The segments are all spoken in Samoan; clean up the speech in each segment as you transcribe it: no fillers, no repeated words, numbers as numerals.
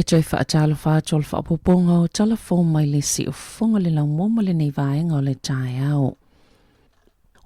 toe faatalofa atu o le faaopoopoga o tala fou mai le siufofoga le laumua ma lenei vaega o le taeao.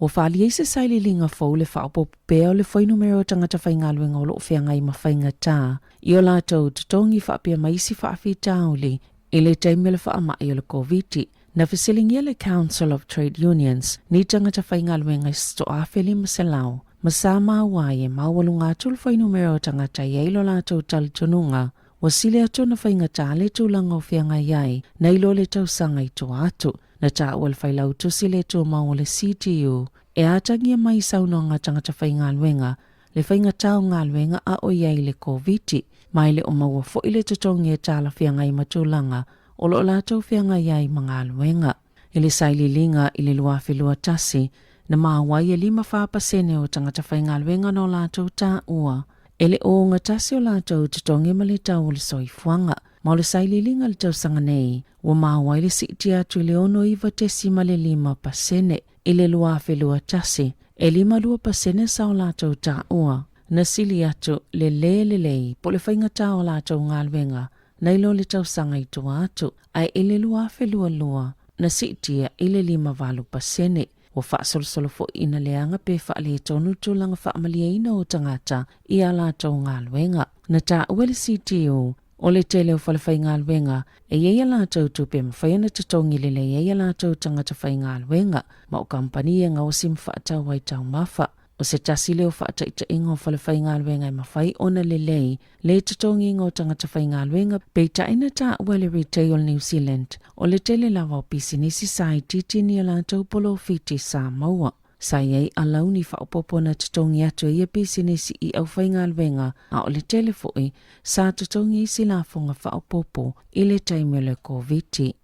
Ua faaalia i se sailiiliga fou le faaopoopo pea o le fuainumera o tagata faigaluega o lo o feagai ma faigata i o latou totogi faapea ma isi faafitauli i le taimi o le faamai o le Koviti. Na fesiligia le Council of Trade Unions ni tagata faigaluega i se 1,500 ma sa maua ai e maualuga atu le fuainumera o tagata e i ai lo latou talitonuga ua sili atu ona faigata le tulaga o feagai ai nai lo le tausaga i tua atu. Na taua le Failautusi le Tumau o le CTU e atagia mai i saunoaga a tagata faigaluega le faigata o galuega a o i ai le Koviti, ma e le o maua foi le totogi e talafeagai ma tulaga o lo o latou feagai ai ma galuega. I le sailiiliga i le 2021, na maua ai e 54% o tagata faigaluega na o latou taua e le o ogatasi o latou totogi ma le tau o le soifuaga. Ma o le sailiiliga i le tausaga nei, ua maua ai le siitia atu i le 69.5% i le 2021, e 52% sa o latou taua na sili atu le lē lelei po o le faigata o latou galuega nai lo le tausaga i tua atu, ae i le 2022, na siitia i le 58%. Ua faasolosolo foi ina leaga pe faaletonu tulaga faamalieina o tagata i a latou galuega. Na taua e le CTU, o le tele o falefaigaluega e i ai a latou tupe e mafai ona totogi lelei ai a latou tagata faigaluega, ma o kamupani e gaosi ma faatau ai taumafa. O se tasi lea o faataitaiga o falefaigaluega e mafai ona lelei le totogiga o tagata faigaluega, peitai na taua e le Retail New Zealand, o le tele lava o pisinisi sa itiiti ni a latou polofiti sa maua. Sa i ai alauni faaopoopo na totogi atu e ia pisinisi i aufaigaluega, a o le tele foi sa totogi isi lafoga faaopoopo i le taimi o le Koviti.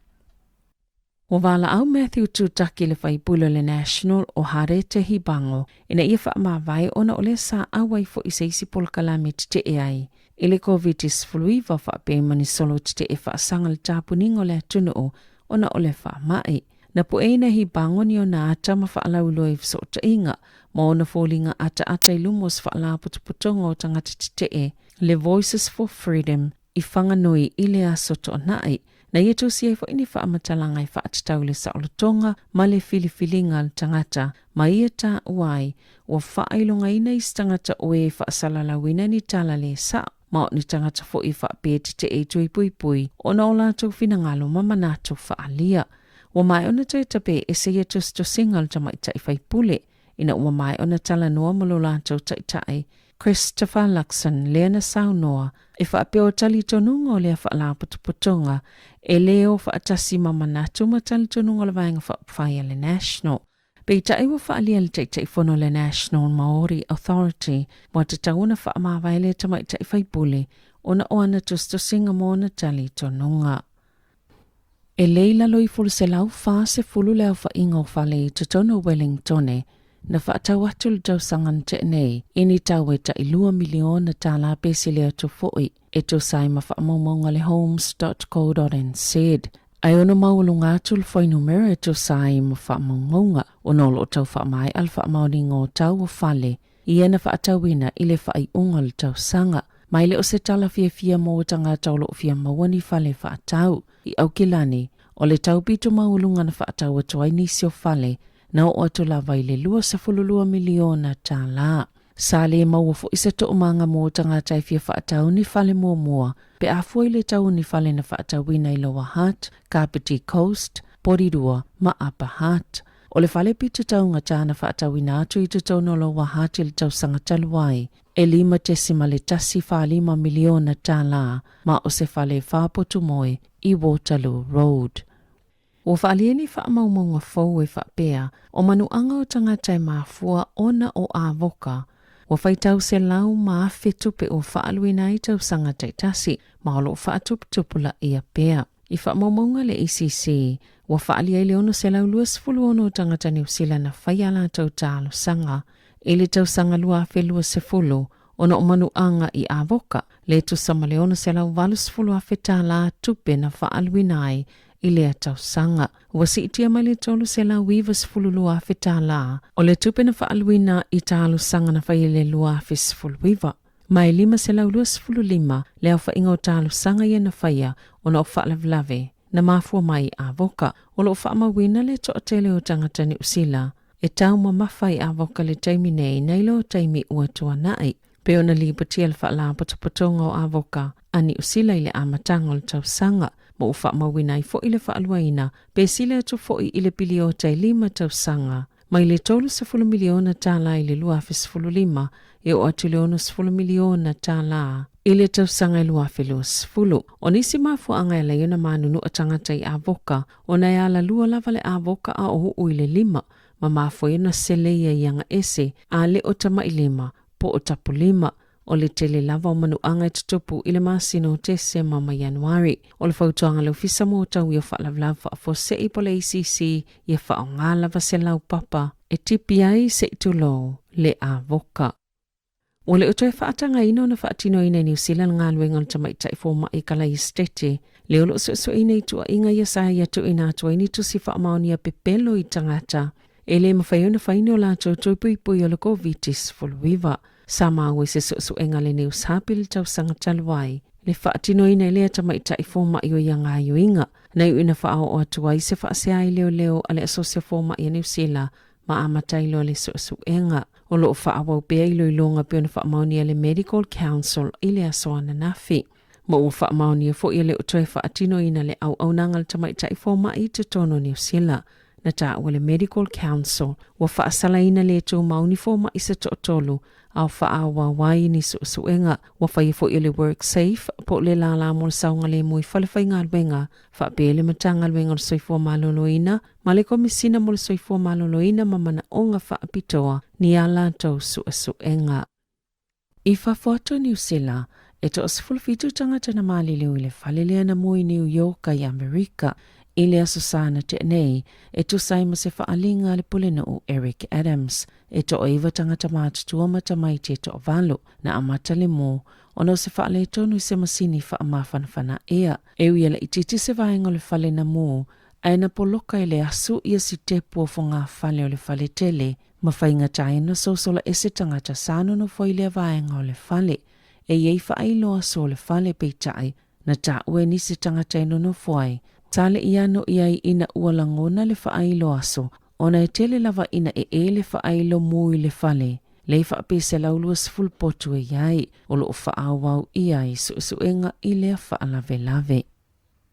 Ua valaau Matthew Tutaki le faipule o le National o Harete Hibango ina ia faamavae ona o lea sa auai foi i se isi polokalame tetee ai i le Koviti-19 faapea ma ni solo tetee faasaga le tapuniga o le atunuu ona o le faamai. Na pueina e Hibango ni ona ata ma faalauiloa i fesootaiga ma ona foliga ataata i luma o se faalapotopotoga o tagata tetee, le Voices for Freedom, i Whanganui i le aso Toonai. Na ia tusi ai foi ni faamatalaga e faatatau i le saolotoga ma le filifiliga a le tagata, ma ia taua ai, ua faailogaina isi tagata o e faasalalauina ni tala le sao, ma o ni tagata foi e faapea tetee i tui puipui ona o latou finagalo ma manatu faaalia. Ua maea ona toe tape ese ia tusitusiga o le tamaitai faipule, ina ua maea ona talanoa ma lo latou taitai, Christopher Luxon, lea na saunoa e faapea o talitonuga o lea faalapotopotoga e lē o faatasi ma manatu ma talitonuga o le Vaega Faaupufai a le National. Peitai ua faaalia e le Taitaifono o le National Maori Authority ua tatau ona faamavae lea tamaitai faipule ona o ana tusitusiga mo ona talitonuga. E lei lalo ifo le 140 le aofaiga o fale i totonu o Wellingtone na faatau atu le tausaga na tea nei i ni tau e tai $2 miliona tala pe sili atu foi e tusa ai ma faamaumauga a le Homes.co.nz. Ae ono maualuga atu le fuainumera e tusa ai ma faamaumauga ona o lo o tau faamaea le faamaoniga o tau o fale ia na faatauina i le faaiuga o le tausaga. Ma e le o se tala fiafia mō tagata o lo o fia maua ni fale faatau. I Aukilani, o le tau pito maualuga na faatau atu ai nisi o fale, na oo atu lava i le $22 miliona tala. Sa le maua foi se toomaga mō tagata e fia faatau ni fale muamua pe a fua i le tau o ni fale na faatauina i Lower Hutt, Kapiti Coast, Porirua ma Upper Hutt. O le fale pito taugata na faatauina atu i totonu o Lower Hutt i le tausaga talu ai, e $5.145 miliona tala, ma o se fale faapotumoe i Waterloo Road. Ua faaalia ni faamaumauga fou e faapea, o manuaga o tagata e mafua ona o avoka, ua faitau selau ma afe tupe ua faaaluina ai tausaga taitasi, ma o lo o faatuputupulaia pea. I faamaumauga a le ACC, ua faaalia ai le 626 o tagata Niu Sila na fai a latou talosaga i le tausaga 2020 ona o manuaga i avoka, le tusa ma le $680,000 tala tupe na faaaluina ai i lea tausaga. Ua siitia mai le $392,000 tala o le tupe na faaaluina i talosaga na fai i le 2019. Ma e 525 le aofaiga o talosaga ia na faia ona o faalavelave na mafua mai i avoka. O lo o faamauina le toatele o tagata Niu Sila e taumamafa i avoka i le taimi nei nai lo taimi ua tuanai, pei ona lipotia le Faalapotopotoga o Avoka a Niu Sila i le amataga o le tausaga, ma ua faamauina ai foi le faaluaina pe sili atu foi i le piliota e lima tausaga, mai le $30 miliona i le 2015 e oo atu i le $60 miliona i le tausaga e 2020. O nisi mafuaaga e ala ai ona manunua tagata i avoka, ona e alalua lava le avoka a o uu i le lima, ma mafua ai ona seleia i aga ese, a le o tamailima po o tapulima. O le tele lava o manuaga e tutupu i le masina o Tesema ma Ianuari. O le fautuaga a le Ofisa mo Tauia o Faalavelave Faafuasei po o le ACC, ia faaaoga lava se laupapa e tipi ai se i tulou le avoka. Ua le o toe faatagaina ona faatinoina e Niu Sila le galuega o le tamaitai fomai kalai esetete, lea o lo o suesueina i tuuaiga ia sa ia tuuina atu ai ni tusi faamaonia pepelo i tagata e le mafai ona fai ni o latou tui puipui o le Koviti-19. Sa maua i se suesuega a le News Hub i le tausaga talu ai le faatinoina e lea tamaitai fomai o ia gaoioiga, na iu ina faaoo atu ai se faasea i leoleo a le Asosi o Fomai a Niu Sila ma amata ai loa le suesuega. O lo o faaauau pea iloiloga pei ona faamaonia e le Medical Council i le aso ananafi. Ma ua faamaonia foi e le o toe faatinoina le auaunaga a le tamaitai fomai i totonu o Niu Sila. Na taua le Medical Council ua faasalaina le tumau ni fomai se toatolu a o faaauau ai ni suesuega. Ua faia foi e le WorkSafe po o le lālā mo le saogalemu i fale faigaluega faapea le Matagaluega o le Soifua Maloloina ma le Komisina mo le Soifua Maloloina ma Manaoga Faapitoa ni a latou suesuega. I fafo atu o Niu Sila, e toa 17 tagata na maliliu i le fale lea na mu i Niu Ioka i Amerika i le Aso Sa na tea nei, e tusa ai ma se faaaliga a le Pulenuu Eric Adams. E toaiwa tagata matutua ma tamaiti e toavalu na amata le mu ona o se faaletonu i se masini faamafanafana ea. E ui e laitiiti se vaega o le fale na mu, ae na poloka e le asu ia sitepu o fogafale o le fale tele ma faigata ai ona sosola ese tagata sa nonofo i lea vaega o le fale. E i ai faailoa aso o le fale, peitai, na taua e nisi tagata e nonofo ai, sa le i ano i ai ina ua lagona le faailo aso, ona e tele lava ina ee le faailo mu i le fale, lea i faapea 120 potu e i ai, o lo o faaauau ʻia ai suesuega i lea faalavelave.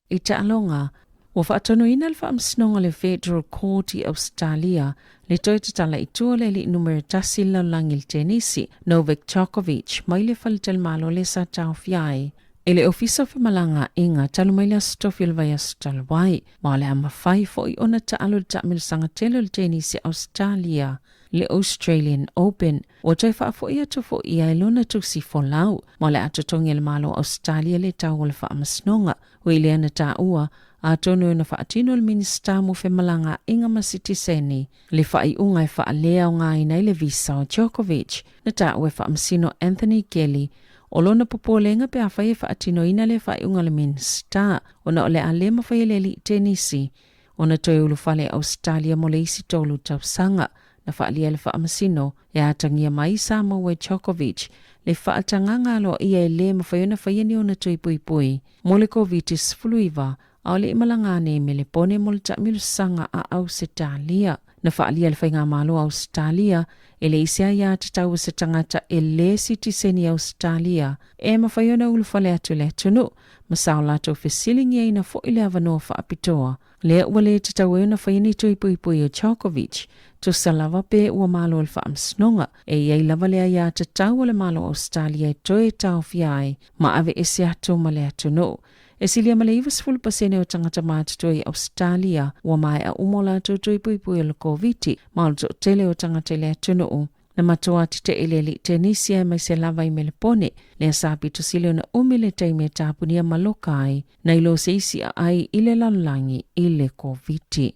I taaloga, ua faatonuina le Faamasinoga o le Federal Court i Ausetalia le toe tatala i tua o le alii numera tasi i le lalolagi i le tenisi, Novak Djokovic, mai le faletalimalo lea sa taofia ai e le Ofisa o Femalagaaiga talu mai le Aso Tofi o le vaiaso talu ai, ma o le a mafai foi ona taalo i le taamilosaga tele o le tenisi a Ausetalia, le Australian Open. Ua toe faafoi atu foi ia i lona tusi folau, ma o le a totogi e le Malo o Ausetalia le tau o le faamasinoga. Ua i lea na taua, atonu e ono faatino le Minisita mo Femalagaaiga ma Sitiseni le faaiuga e faaleaogaina ai le visa o Djokovic. Na taua e Faamasino Anthony Kelly o lona popolega pe afai e faatinoina lea faaiuga a le Minisita ona o le a le mafai e le alii tenisi ona toe ulufale i Ausetalia mo le isi tolu tausaga. Na faaalia e le Faamasino e atagia mai sa maua e Djokovic le faatagaga aloaia e le mafai ona faia ni ona tui puipui mo le Koviti-19 a o le i malaga ane i Melepone mo le taamilosaga a Ausetalia. Na faaalia e le Faigamalo a Ausetalia e leai se aiatatau a se tagata e le sitiseni i Ausetalia e mafai ona ulufale atu i le atunuu ma sa o latou fesiligiaina foi le avanoa faapitoa lea ua le tatau ai ona faia ni tui puipui o Djokovic, tusa lava pe ua malo le faamasinoga. E i ai lava le aiatatau a le Malo o Ausetalia e toe taofia ai ma aveese atu ma le atunuu. E silia ma le 90% o tagata matutua i Ausetalia ua maea uma o latou tui puipui o le Koviti, ma o le toatele o tagata i le atunuu na matua tetee le alii tenisi aemaise lava i Melepone, lea sa pito sili ona umi le taimi e tapunia maloka ai nai lo se isi aai i le lalolagi i le Koviti.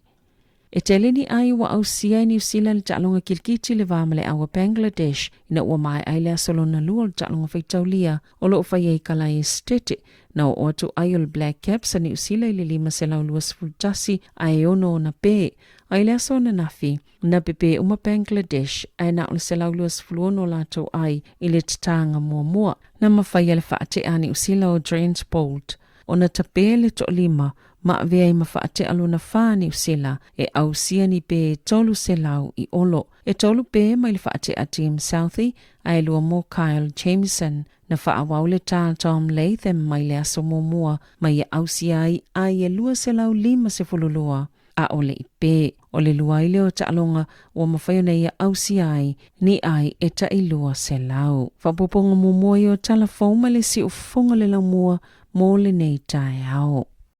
E tele ni ai ua ausia e Niu Sila le taaloga kilikiti le va ma le au a Bangladesh ina ua maea ai le aso lona lua o le taaloga faitaulia o lo o fai ai i Kalai Esetete. Na oo atu ai o le Black Caps a Niu Sila i le 521 ae e ono ona pe. A i le aso ananafi, na pepe uma Bangladesh ae na o le 126 o latou ai i le tataga muamua. Na mafai e le faatea a Niu Sila o Trent Boult ona tape le toalima ma avea ai ma faatea lona fa Niu Sila e ausia ni pe 300 i olo. E tolu pe mai le faatea Tim Southee ae lua mo Kyle Jamieson. Na faaauau le tā Tom Latham mai le aso muamua ma ia ausia ai ai e 252 ʻaʻole i pē. ʻO le lua ai lea o taaloga ua mafai ona ia ausia ai ni ai e taʻi 200. Faaopoopoga muamua ia o tala fou mai le siufofoga o le laumua mo lenei taeao.